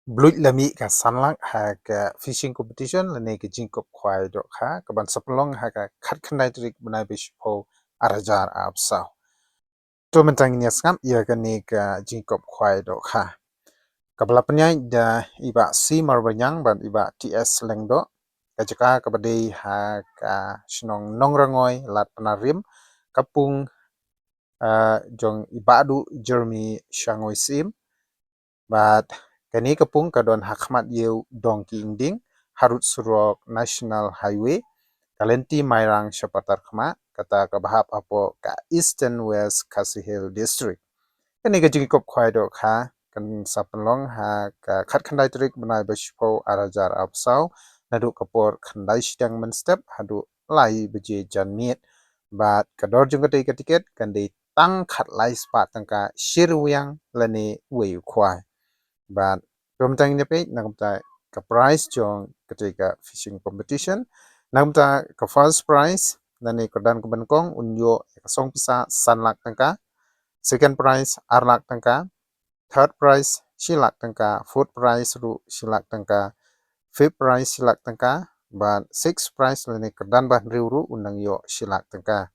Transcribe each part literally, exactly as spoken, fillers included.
bluit la mih ka san lak ha ka fishing competition lane ka jingkop khwai dohkha ka ban sa pynlong ha ka khatkhyndai tarik bnai ba shiphew ar hajar arphew saw. To mynta ngin ïa sngap ïa kane ka jingkop khwai dohkha kaba la pynïaid da i Bah C Marbaniang bad i Bah T S Lyngdoh. Ka jaka kaba dei ha ka shnong Nongrangoi, Lad Pynarhim, ka pung, ah, jong i Bah Duh Jeremy Shangoi Syiem. Bad kane ka pung ka don ha khmat ïew Dongki Ingding, harud surok National Highway, ka lynti Mairang sha Patarkhmah, kata kaba hap hapoh ka Eastern West Khasi Hills District. Kane ka jingkop khwai dohkha kan sa pynlong ha ka khatkhyndai tarik bnai ba shiphew ar hajar arphew saw, naduh ka por khyndai shiteng mynstep haduh lai baje janmiet. Bad ka dor jong katei ka tiket kan dei tang khatlai spah tyngka shi ryngwiang lane wei u khwai. Bad to mynta ngin ïa peit na ka bynta ka prize jong katei ka fishing competition. Na ka bynta ka first prize lane kyrdan kaba nyngkong un ïoh ïa ka song pisa san lak tyngka. Second prize ar lak tyngka. Third prize shi lak tyngka, fourth prize ruh shi lak tyngka, fifth prize shi lak tyngka, bad sixth prize lane kyrdan ba hynriew ruh un nang ïoh shi lak tyngka.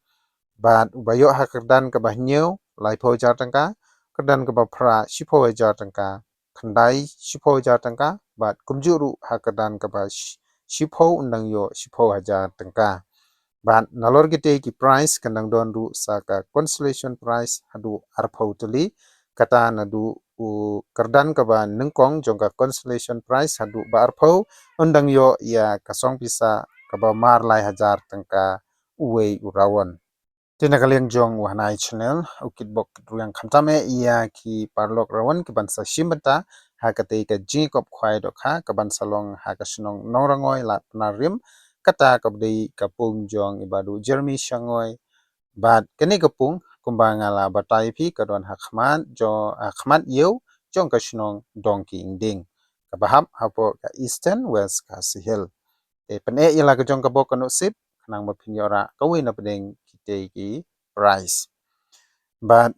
Bad uba ïoh ha kyrdan kaba hynñiew laiphew hajar tyngka, kyrdan kaba phra shiphew hajar tyngka, khyndai shiphew hajar tyngka, bad kumjuh ruh ha kyrdan kaba shi-, shiphew un nang ïoh shiphew hajar tyngka. Bad nalor kitei ki prize kan dang don ruh sa ka consolation prize haduh arphew tylli, kata naduh u kyrdan kaba nyngkong jong ka consolation prize haduh ba arphew un dang ïoh ïa ka song pisa kaba mar lai hajar tyngka uwei u rawon. Te na ka liang jong u Hanai Channel, u kitbok kitrwiang khamtam eh ïa ki paralok rawon ki ban sa shim bynta ha katei ka jingkop khwai dohkha ka ban sa long ha ka shnong Nongrangoi Lad Pynarhim, kata kaba dei ka pung jong i Bah Duh Jeremy Shangoi. Bad kane ka pung kumba nga la batai phi ka don ha khmat jo-, ha khmat ïew jong ka shnong Dongki Ingding, kaba hap hapoh ka Eastern West Khasi Hills. Te pyneh ïa la ka jong ka bok ka nusip khnang ba phin ïoh rah kawei na pdeng kitei ki prize. Bad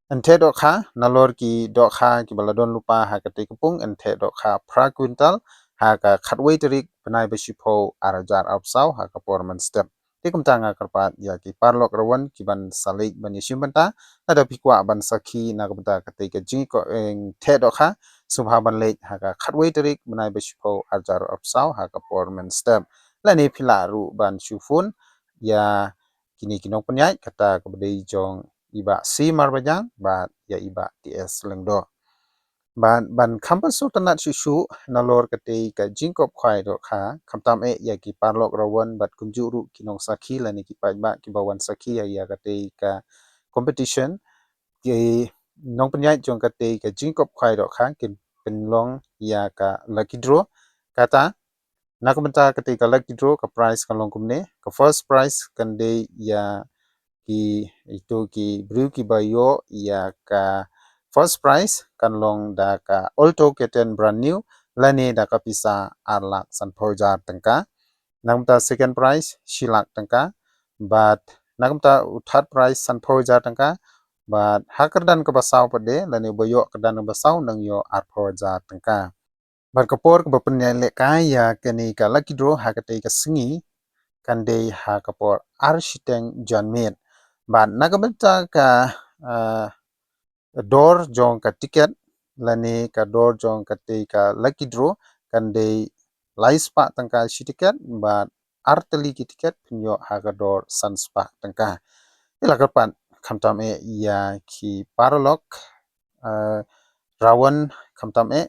yn theh dohkha nalor ki dohkha kiba la don lypa ha katei ka pung, yn theh dohkha phra kwintal ha ka khatwei tarik bnai ba shiphew ar hajar arphew saw ha ka por mynstep. Te kumta nga kyrpad ïa ki paralok rawon ki ban sa leit ban ïa shim bynta, lada phi kwah ban sakhi na ka bynta katei ka jingkop, eh, theh dohkha, sngewbha ban leit ha ka khatwei tarik bnai ba shiphew ar hajar arphew saw ha ka por mynstep. Lane phi lah ruh ban shu phone ïa kine ki nongpynïaid, kata kaba dei jong i Bah C Marbaniang bad ïa i Bah T S Lyngdoh. Bad ban kham pynsngewtynnat shuh shuh nalor katei ka jingkop khwai dohkha, khamtam eh ïa ki paralok rawon bad kumjuh ruh ki nongsakhi lane ki paidbah kiba wan sakhi ïa katei ka competition, ki nongpynïaid jong katei ka jingkop khwai dohkha kin pynlong ïa ka lucky draw. Kata na ka bynta katei ka lucky draw ka prize kan long kumne. Ka first prize kan dei ïa ki, ito ki briew kiba ïoh ïa ka first prize kan long da ka Alto K ten brand new lane da ka pisa ar lak sanphew hajar tyngka. Na ka bynta second prize shi lak tyngka. Bad na ka bynta u third prize sanphew hajar tyngka. Bad ha kyrdan kaba saw pat de lane uba ïoh kyrdan kaba saw nang ïoh arphew hajar tyngka. Bad ka por kaba pynïaid lehkai ïa kane ka lucky draw ha katei ka sngi kan dei ha ka por ar shiteng janmiet. Bad na ka bynta ka, ah, dor jong ka tiket lane ka dor jong katei ka lucky draw kan dei lai spah tyngka shi tiket bad ar tylli ki tiket phin ïoh ha ka dor san spah tyngka. Te la kyrpad khamtam eh ïa ki paralok, ah, rawon khamtam eh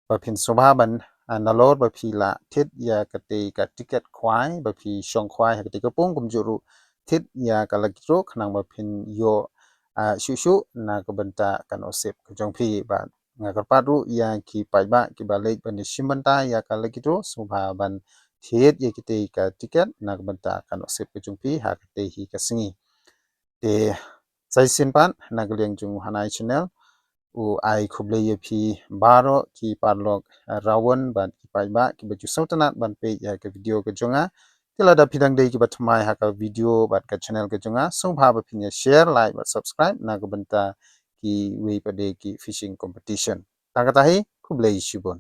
ba phin sngewbha ban, ah, nalor ba phi la thied ïa katei ka tiket khwai, ba phi shong khwai ha katei ka pung, kumjuh ruh thied ïa ka lucky draw khnang ba phin ïoh, ah, shuh shuh na ka bynta ka nusip ka jong phi. Bad nga kyrpad ruh ïa ki paidbah kiba leit ban ïa shim bynta ïa ka lucky draw sngewbha ban thied ïa katei ka tiket na ka bynta ka nusip ka jong phi ha katei hi ka sngi. Te sa shisien pat na ka liang jong u Hanai Channel, u ai khublei ïa phi baroh ki paralok, eh, rawon bad ki paidbah kiba ju sngewtynnat ban peit ïa ka video ka jong nga. Te lada phi dang dei kiba thymmai ha ka video bad ka channel ka jong nga, sngewbha ba phin ïa share, like bad subscribe na ka bynta kiwei pat de ki fishing competition. Tang kata hi, Khublei shibun.